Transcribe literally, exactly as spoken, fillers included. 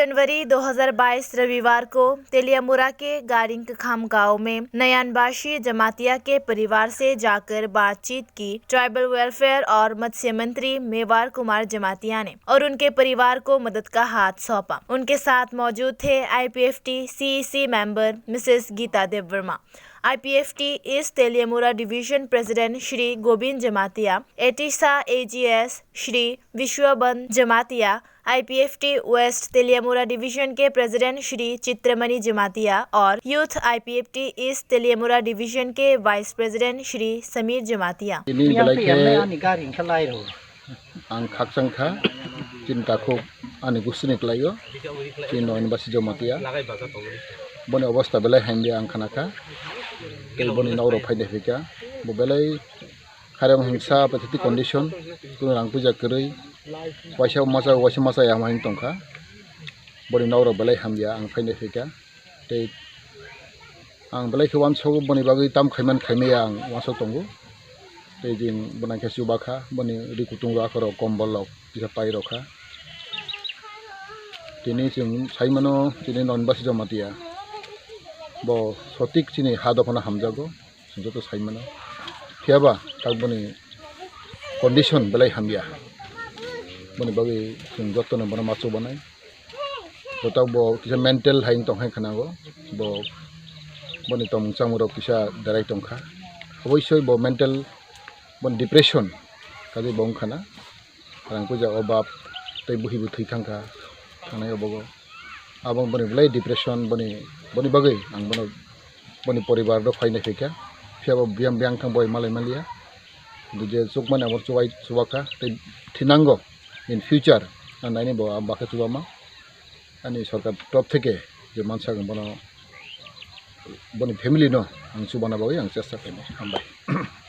जनवरी दो हज़ार बाईस रविवार को तेलियामुरा के गारिंग कखाम गांव में नयानबाशी जमातिया के परिवार से जाकर बातचीत की, ट्राइबल वेलफेयर और मत्स्य मंत्री मेवार कुमार जमातिया ने और उनके परिवार को मदद का हाथ सौंपा। उनके साथ मौजूद थे IPFT CEC member Mrs Gita Debbarma, IPFT east Teliamura division president Shri Govind Jamatia, ATSA AGS Shri Bishwaband Jamatia, IPFT west Teliamura division के प्रेसिडेंट श्री चित्रमणि जमातिया और youth IPFT east Teliamura division के vice president Shri Samir Jamatia. Ini Yang belai tu yang ke ni ani gari yang kelai tu. Ang khakchang kha, chini takhuk ani gusini kwlaio, chini Noinbasi Jamatia. Boni obostha belai hamya ang khana kha. Tei boni nok rok phaide phika. Bo belai kharang hingsa pathetic condition, kunu rang puja kwrwi, waisa masa, waisa masa ya hamai tongkha. Boni nok rok belai hamya ang phaide phika. Tei ang belai khe uansukgo, boni bagwi tam khaiman khaimaya ang uansuk tongo. Tei jing bwnaikhe chubakha, boni ri kutung rok akhoro kombol rok kisa pai rokha. Tini chwng saimano, tini Noinbasi Jamatia bo sotik chini ha dophano hamjago, chwng joto saimano. Phiyaba tak boni condition belai hamya, boni bagwi chwng jotono bono ma chubanai. Botak bo kisa mental hai wng tong hai khwnago, bo boni tongmung chamung rok kisa berai tongkha. Oboisoi bo mental, boni depression kajai bo wng khana. Rang puja o bap tei buhi bo thwi thangkha, thangnai obogo. Abo boni belai depression, boni, boni bagwi ang bono, boni poribar rok phainai phaikha. Phiyaba biyang biyang thang boi malai maliya. Hintu je chukmani abo chubai chubakha tei thinango in future, ang naini bo ang bakhe chubama. Ani sorkar top theke je mansa ang bono, boni family no ang chubana bagwi ang chesta khainai. Hambai.